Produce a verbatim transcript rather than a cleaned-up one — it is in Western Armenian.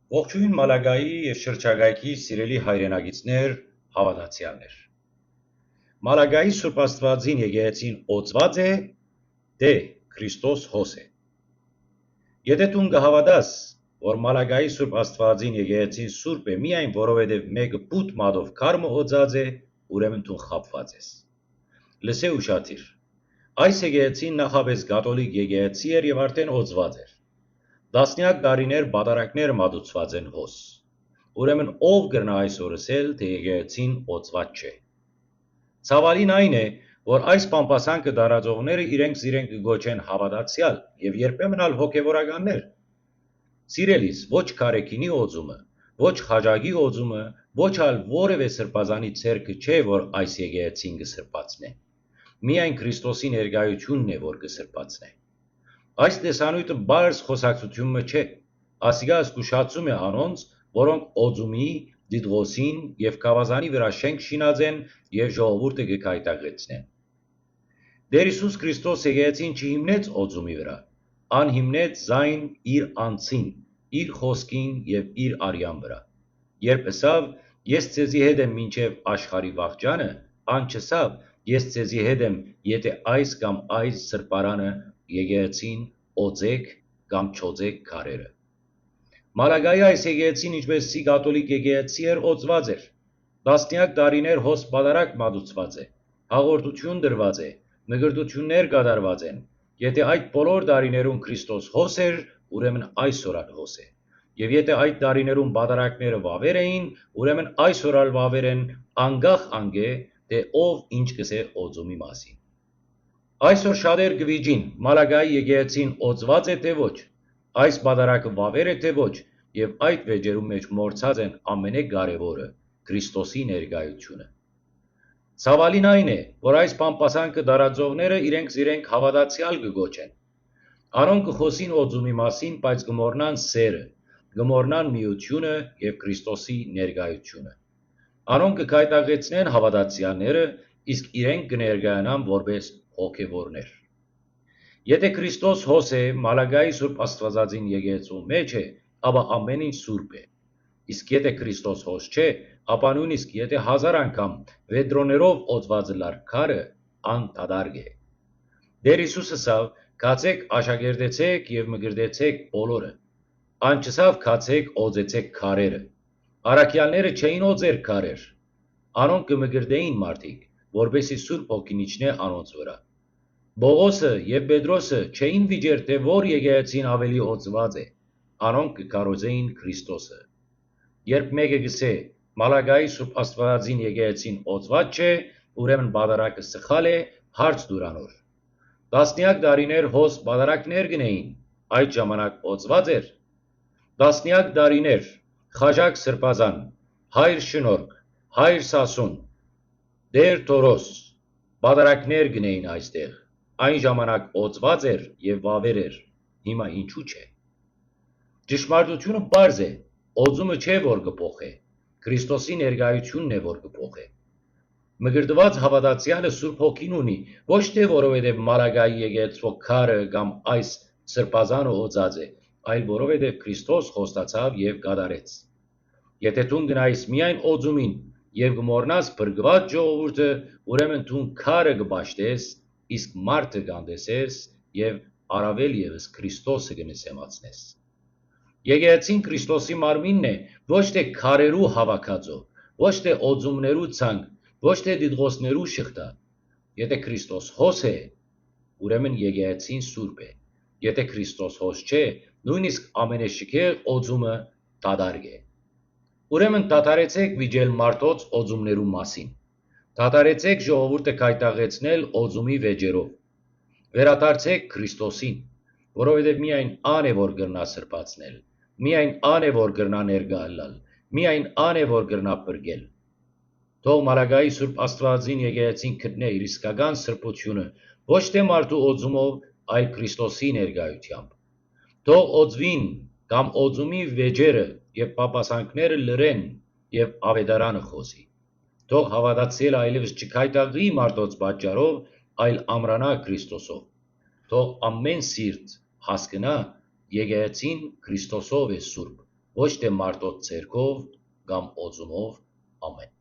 Ողջոյն Մալակայի եւ շրջակայքի սիրելի հայրենակիցներ, հաւատացեալներ։ Մալակայի Սուրբ Աստուածին եկեղեցին օծուած է, թէ Քրիստոս հոս է։ Եթէ դուն կը հաւատաս, որ Մալակայի Սուրբ Աստուածին եկեղեցին սուրբ է, միայն որովհետեւ մէկը բութ մատով քար մը օծած է, ուրեմն դուն խաբուած ես։ Լսէ, ուշադիր։ Այս եկեղեցին նախապէս կաթոլիկ եկեղեցի էր եւ արդեն օծուած էր։ Տասնեակ տարիներ պատարագները մատուցուած են հոս։ Ուրեմն ո՞վ կրնայ այսօր ըսել, թէ եկեղեցին օծուած չէ։ Ցաւալին այն է, որ այս բամբասանքը տարածողները իրենք զիրենք կը կոչեն հաւատացեալ եւ երբեմն ալ հոգեվորականներ։ Սիրելիս, ոչ քարեքինի օծումը, ոչ խաժակի օծումը, ոչ ալ որեւէ սրբազանի ձեռքը չէ, որ այս եկեղեցին կը սրբացնէ։ Միայն Քրիստոսի ներկայութիւնն է, որ կը սրբացնէ։ Այս տեսանիւթը պարզ խօսակցութիւն մը չէ, ասիկա զգուշացում է անոնց, որոնք օծումի, դիտղոսին եւ գաւազանի վրայ շենք շինած են եւ ժողովուրդը կը գայթակղեցնեն։ Տէր Յիսուս Քրիստոս եկեղեցին չհիմնեց օծումի վրայ, ան հիմնեց զայն իր անձին, իր խօսքին եւ իր արեան վրայ։ Երբ ըսաւ. «Ես ձեզի հետ եմ մինչեւ աշխարհի վախճանը», ան չըսաւ. «Ես ձեզի հետ եմ, եթէ այս կամ այս սրբարանը, եկեղեցին, օծեք կամ չօծեք քարերը»։ Մալակայի այս եկեղեցին, ինչպէս սի կաթոլիկ եկեղեցի էր, օծուած էր։ Տասնեակ տարիներ հոս պատարագ մատուցուած է, հաղորդութիւն տրուած է, մկրտութիւններ կատարուած են։ Եթէ այդ բոլոր տարիներուն Քրիստոս հոս էր, ուրեմն այսօր ալ հոս է։ Եւ եթէ այդ տարիներուն պատարագները վաւեր էին, ուրեմն այսօր ալ վաւեր են, անկախ անկէ թէ ով ինչ կ'ըսէ օծումի մասին։ Այսօր շատեր կը վիճին, Մալակայի եկեղեցին օծուած է թէ ոչ, այս պատարագը վաւեր է թէ ոչ, եւ այդ վեճերուն մէջ մոռցած են ամենէ կարեւորը՝ Քրիստոսի ներկայութիւնը։ Ցաւալին այն է, որ այս բամբասանքը տարածողները իրենք զիրենք հաւատացեալ կը կոչեն։ Անոնք կը խօսին օծումի մասին, բայց կը մոռնան սերը, կը մոռնան միութիւնը եւ Քրիստոսի ներկայութիւնը։ Անոնք կը գայթակղեցնեն հաւատացեալները, իսկ իրենք կը ներկայանան որպէս հոգեվորներ։ Եթէ Քրիստոս հոս է, Մալակայի Սուրբ Աստուածածին եկեղեցու մէջ է, ապա ամեն ինչ սուրբ է։ Իսկ եթէ Քրիստոս հոս չէ, ապա նոյնիսկ եթէ հազար անգամ վեդրոներով օծուած ըլլար քարը, ան դատարկ է։ Տէր Յիսուս ըսաւ. «Գացէք, աշակերտեցէք եւ մկրտեցէք բոլորը»։ Ան չըսաւ. «Գացէք, օծեցէք քարերը»։ Առաքեալները չէին օծեր քարեր։ Անոնք կը մկրտէին մարդիկ, որպէսզի Սուրբ Հոգին իջնէ անոնց վրայ։ Պողոսը եւ Պետրոսը չէին վիճեր թէ որ եկեղեցին աւելի օծուած է, անոնք կը քարոզէին Քրիստոսը։ Երբ մէկը կ'ըսէ. «Մալակայի Սուրբ Աստուածածին եկեղեցին օծուած չէ», ուրեմն պատարագը սխալ է, հարց տուր անոր։ Տասնեակ տարիներ հոս պատարագներ կ'ընէին, այդ ժամանակ օծուած էր։ Տասնեակ տարիներ, խաժակ սրբազան, հայր շնորհք, հայր սասուն, Տէր Թորոս, պատարագներ կ'ընէին այստեղ, այն ժամանակ օծուած էր եւ վաւեր էր, հիմա ինչու՞ չէ։ Ճշմարտութիւնը պարզ է, օծումը չէ որ կը փոխէ, Քրիստոսի ներկայութիւնն է որ կը փոխէ։ Մկրտուած հաւատացեալը Սուրբ Հոգին ունի, ոչ թէ որովհետեւ Մալակայի եկեղեցւոյ քարը կամ այս սրբազանը օծած է, այլ որովհետեւ Քրիստոս խոստացաւ եւ կատարեց։ Եթէ դուն գնայիս միայն օծումին եւ կը մոռնաս փրկուած ժողովուրդը, ուրեմն դուն քարը կը պաշտես, իսկ մարդը կ'անտեսես եւ առաւել եւս Քրիստոսը կը նսեմացնես։ Եկեղեցին Քրիստոսի մարմինն է, ոչ թէ քարերու հաւաքածո, ոչ թէ օծումներու ցանկ, ոչ թէ դիտղոսներու շղթա։ Եթէ Քրիստոս հոս է, ուրեմն եկեղեցին սուրբ է։ Եթէ Քրիստոս հոս չէ, նոյնիսկ ամենեշքեղ օծումը դատարկ է։ Ուրեմն դադարեցէք վիճել մարդոց օծումներու մասին։ Դադարեցէք ժողովուրդը գայթակղեցնել օծումի վեճերով։ Վերադարձէք Քրիստոսին, որովհետեւ միայն ան է որ կրնայ սրբացնել, միայն ան է որ կրնայ ներկայ ըլլալ, միայն ան է որ կրնայ փրկել։ Թող Մալակայի Սուրբ Աստուածին եկեղեցին գտնէ իր իսկական սրբութիւնը ոչ թէ մարդու օծումով, այլ Քրիստոսի ներկայութեամբ։ Թող օծուին կամ օծումի վեճերը եւ պապասանքները լռեն եւ աւետարանը խօսի։ Թող հաւատացեալը այլեւս չգայթակղի մարդոց պատճառով, այլ ամրանայ Քրիստոսով։ Թող ամէն սիրտ հասկնայ, եկեղեցին Քրիստոսով է սուրբ, ոչ թէ մարդոց ձեռքով կամ օծումով։ Ամէն։